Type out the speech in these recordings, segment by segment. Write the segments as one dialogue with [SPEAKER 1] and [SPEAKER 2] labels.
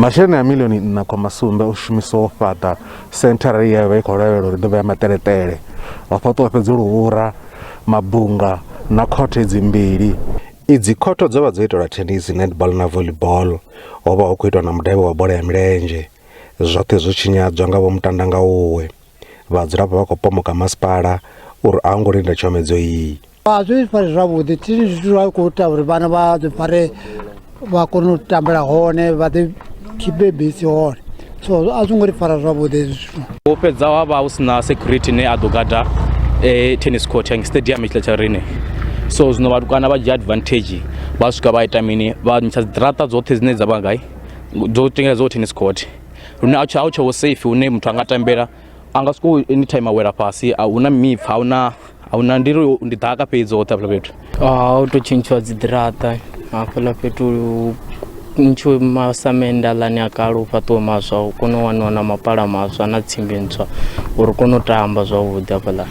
[SPEAKER 1] Masheleni a miḽioni nṋa khoma sumbe o shumiswa u fhaṱa senthara ye ya vha i khou lavhelelwa uri i ḓo vha ya maṱeleṱele. Ho fhaṱiwa fhedzi luhura, mabunga na khothe idzi mbili. Idzi khotho dzo vha dzo itelwa thenisi, netball na volleyball. Ho vha hu khou itwa na mudavhi wa bola ya milenzhe. Zwoṱhe zwo tshinyadzwa nga Vho Mutandangauwe. Vhadzulapo vha khou pomoka masipala uri a wo ngo linda tshomedzo iyi.
[SPEAKER 2] A zwi fari zwavhuḓi thi zwithu zwa khou ita uri vhana vha ḓi fare vha kone u tambela hone vha ḓi khipe bisi hone so a zwi ngo ri fara zwavhuḓi hezwi zwithu.
[SPEAKER 3] Ho fhedza ha vha hu si na security ine a ḓo gada tennis court ya stadium hetshiḽa tsha riṋe so zwino vhatukana vha dzhia advantage vha swika vha ita mini vha ntsha dziḓiraṱa dzoṱhe dzine dza vha gai dzo tengeledzaho tennis court lune a hu tsha vho safe hune muthu anga tambela a nga sokou anytime a wela fhasi a huna mipfa a huna a huna ndi ri ndi ḓaka fhedzi hoṱhe hafhaḽa fhethu.
[SPEAKER 4] Hu tou tshintshiwa dzi ḓiraṱa hafhaḽa fhethu hu ntshiwe masamende aḽani a kale hu fhaṱiwe maswa hu kone u waniwa na mapala maswa na tsimbi ntswa uri kone u tamba zwavhuḓi hafhaḽa.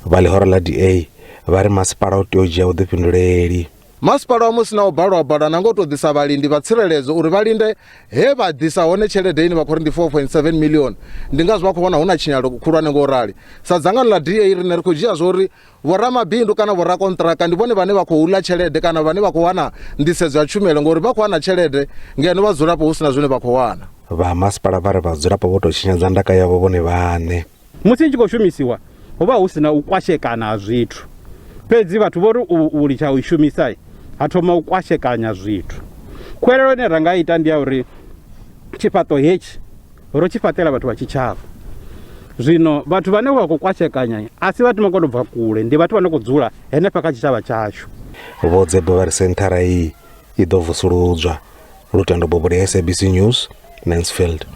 [SPEAKER 1] Vha ḽihoro ḽa DA vha ri masipala u tea u dzhia vhuḓifhinduleli.
[SPEAKER 5] Masipala wa Musina wo balelwa balelwa na nga u tou ḓisa vhalindi vha tsireledzo uri vha linde he vha ḓisa hone tshelede ine vha khou ri ndi 4.7 million. Ndi ngazwo vha khou vhona hu na tshinyalelo khulwane ngo rali. Sa dzangano ḽa DA riṋe ri khou dzhia zwo uri vhoramabindu kana vhorakonṱiraka ndi vhone vhane vha khou ḽa tshelede kana vhane vha khou wana nḓisedzo ya tshumelo ngori vha khou wana tshelede ngeno vhadzulapo hu si na zwine vha khou wana.
[SPEAKER 1] Vha masipala vha ri vhadzulapo vho tou tshinyadza ndaka yavho vhone vhaṋe.
[SPEAKER 6] Musi i tshi khou shumisiwa ho vha hu si na u kwashekana ha zwithu, fhedzi vhathu vho ri u litsha u i shumisa ha thoma u kwashekanya zwithu. Khuwelelo ine ra nga ita ndi ya uri tshifhaṱo hetshi ro tshi fhaṱela vhathu vha tshitshavha. Zwino vhathu vhane vha khou kwashekanya a si vhathu vha khou tou bva kule, ndi vhathu vha no khou dzula henefha kha tshitshavha tshashu.
[SPEAKER 1] Vho Dzebe vha ri senthara iyi i ḓo vusuludzwa. Lutendo Bobodi, SABC News, Mansfield.